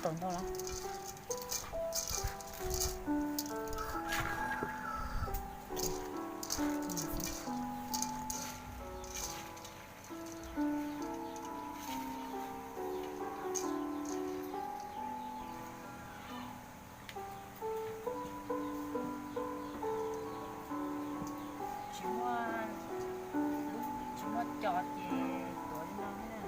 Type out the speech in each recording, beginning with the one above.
Tau ntau los. Tsis muaj, tsis muaj cov ces tuav li no na.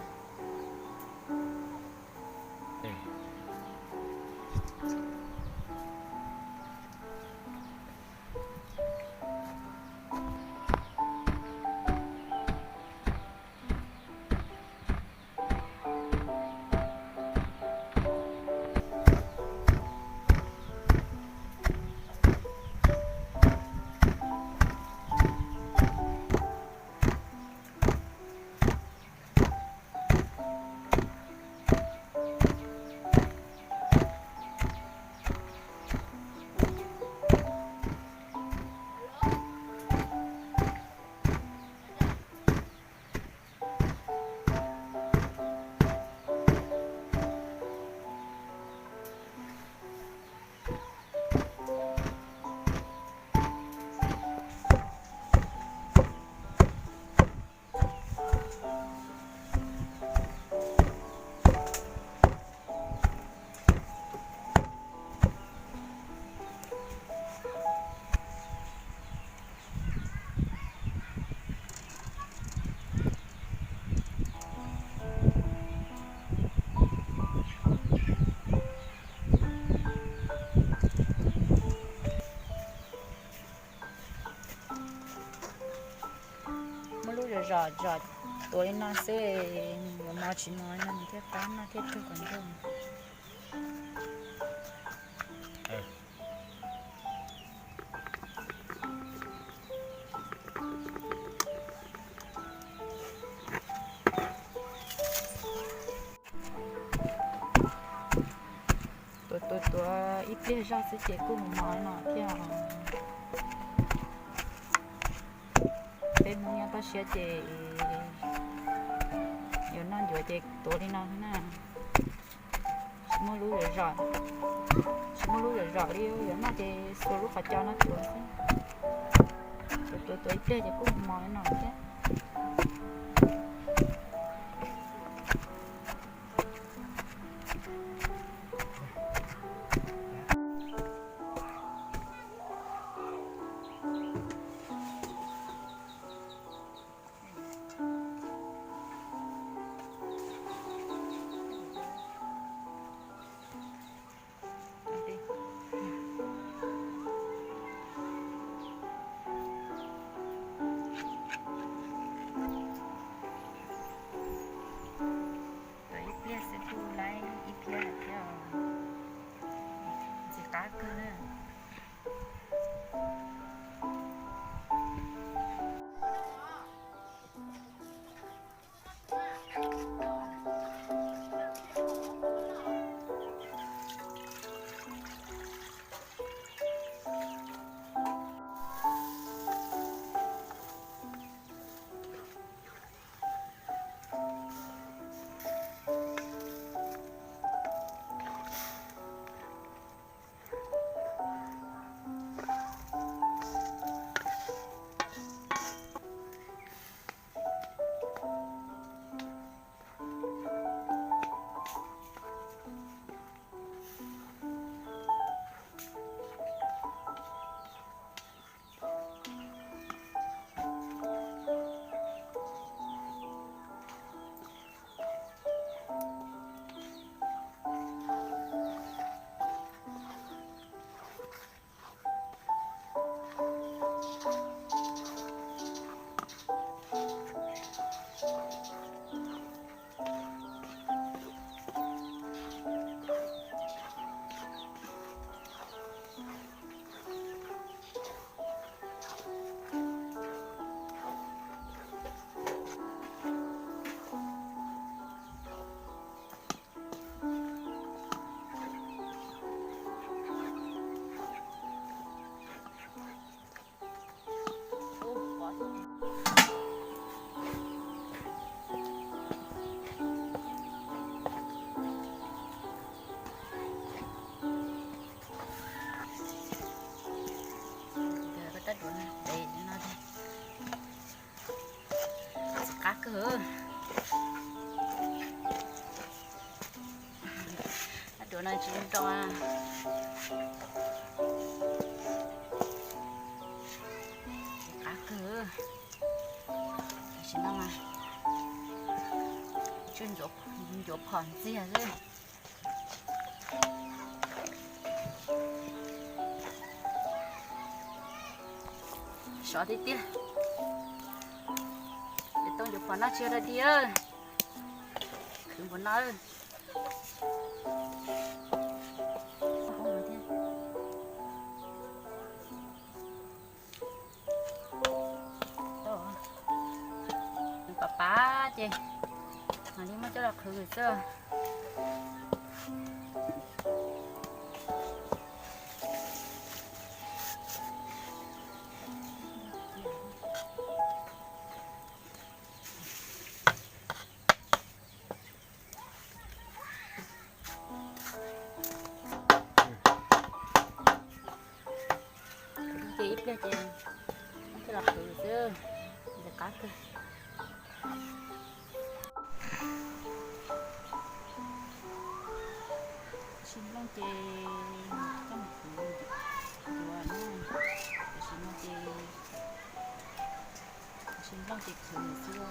Muab lub zom zom zom tuav li no xwb, yuav mos tsis mos no nws thiaj qab noj thiaj rug kom ntsuag. Tuav tuav tuav ib pliag zog xwb ces kuj mus mos no thiab. Peb Hmoob nyob toj siab ces yuav noj ncuav ces tuav li no xwb na. Tsis muaj lub zom zom, tsis muaj lub zom zom li, yuav noj ces xuas lub qhov cos no tuav xwb. Tuav tuav tuav ib pliag ces kuj mos li no thiab. Tuav ib pliag xwb kuj laib ib pliag thiab. Ntxim qab kawg na. Duav no, duav no, txiv qab kawg. Duav no tsis nro, txiv qab kawg. Tam sim no mas tsuas ncuav phom ntxiag xwb. Sov tiag tiag. Ces tau ncuav phom noj tsis yog dab tsi, khwv npaum no. Nws pav pav ces mam li muab coj los qhwv xwb. Ces ib pliag ces muab coj los qhwv xwb, ntxim qab kawg. Tab sis nplooj ces coj mus qhwv cuav na, tab sis no ces, tab sis nplooj ces qhwv xwb.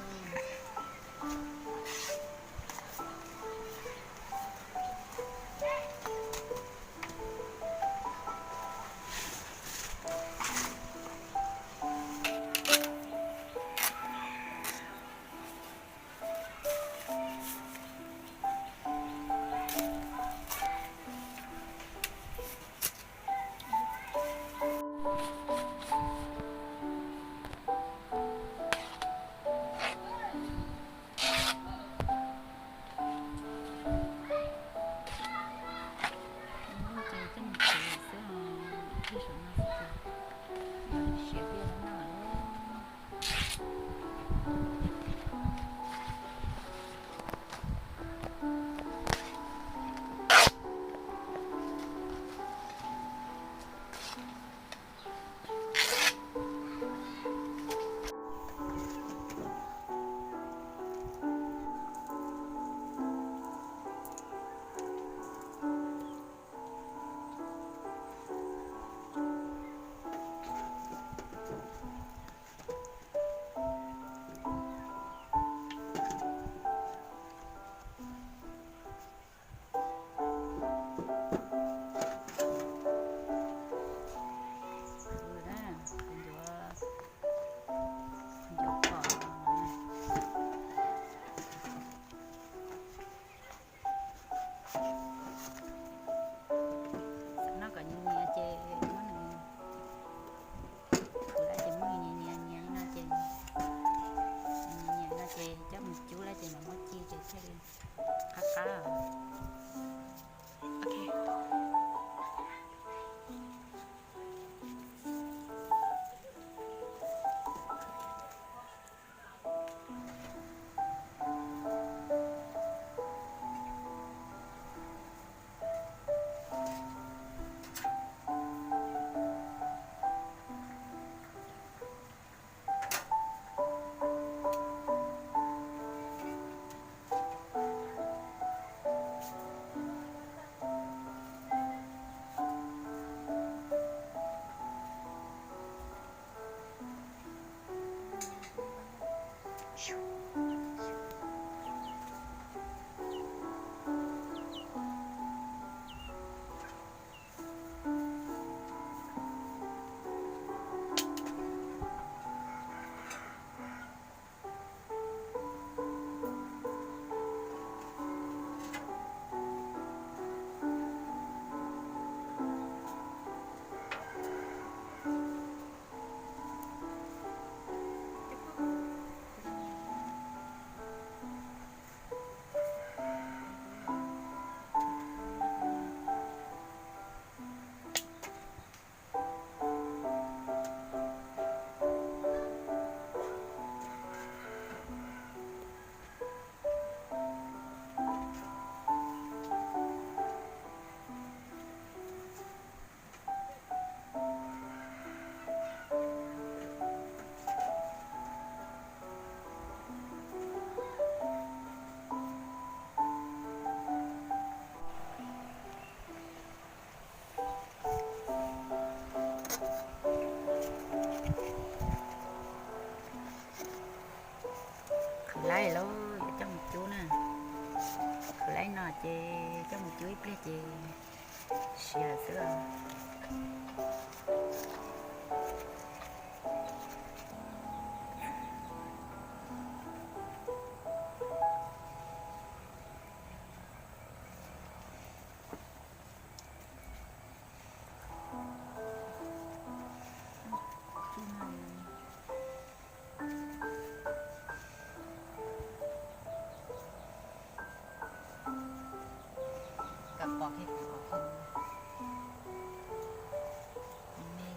Me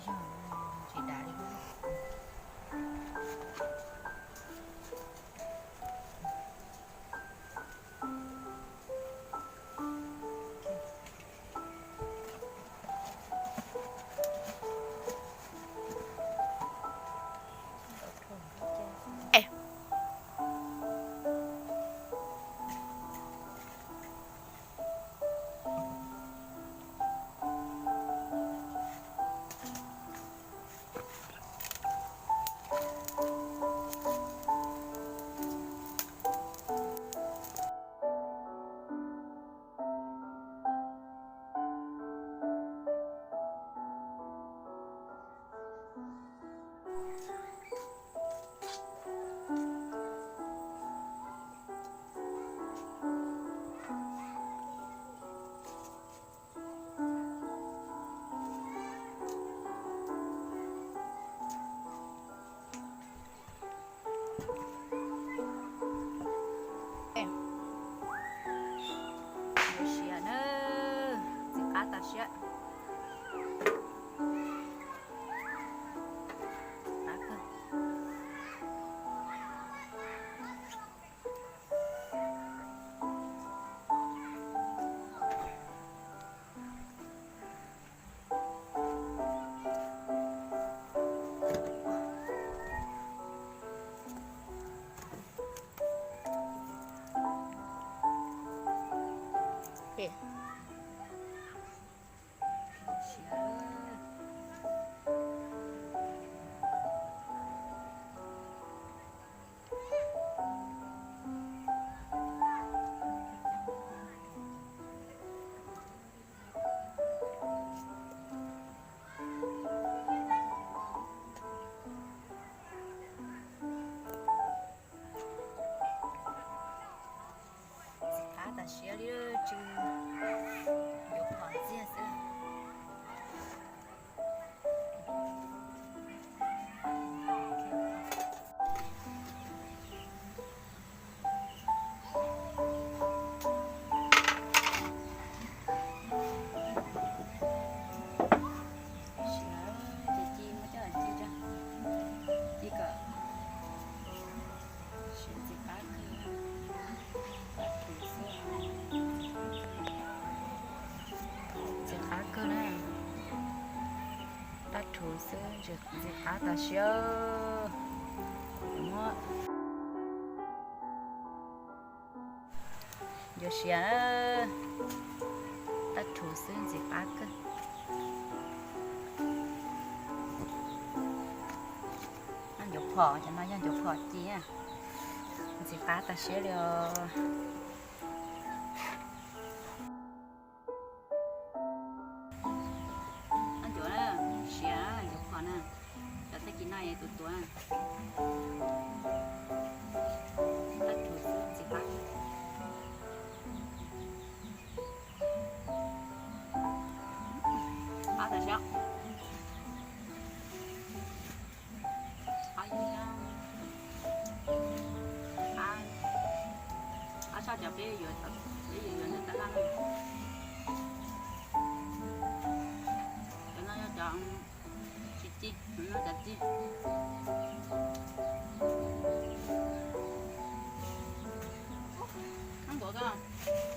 zog tsis dav li. Siav na, ntxim qab tas siab. Ntxim qab tas siab li, tsw yuav phom ntxiag xwb. Siav ces ci, muab coj ci tso, ci kom siav ntxim qab kawg. Tab thuv xwb, ntxim qab kawg na. Tab thuv xwb, ntxim qab tas siab. Muab yuav siav na, tab thuv xwb, ntxim qab kawg. Noj ncuav phom, cov no yog ncuav phom ci, ntxim qab tas siab li os. Noj ncuav na, siav ncuav phom na, cov tag kis no es tuav tuav na. Tab thuv xwb, ntxim qab. Qab tas siab. Qab, qab tshaj cov peb yuav, peb yuav yuav ntawm tab laj na. Cov no yog cov tsis ci, cov ci.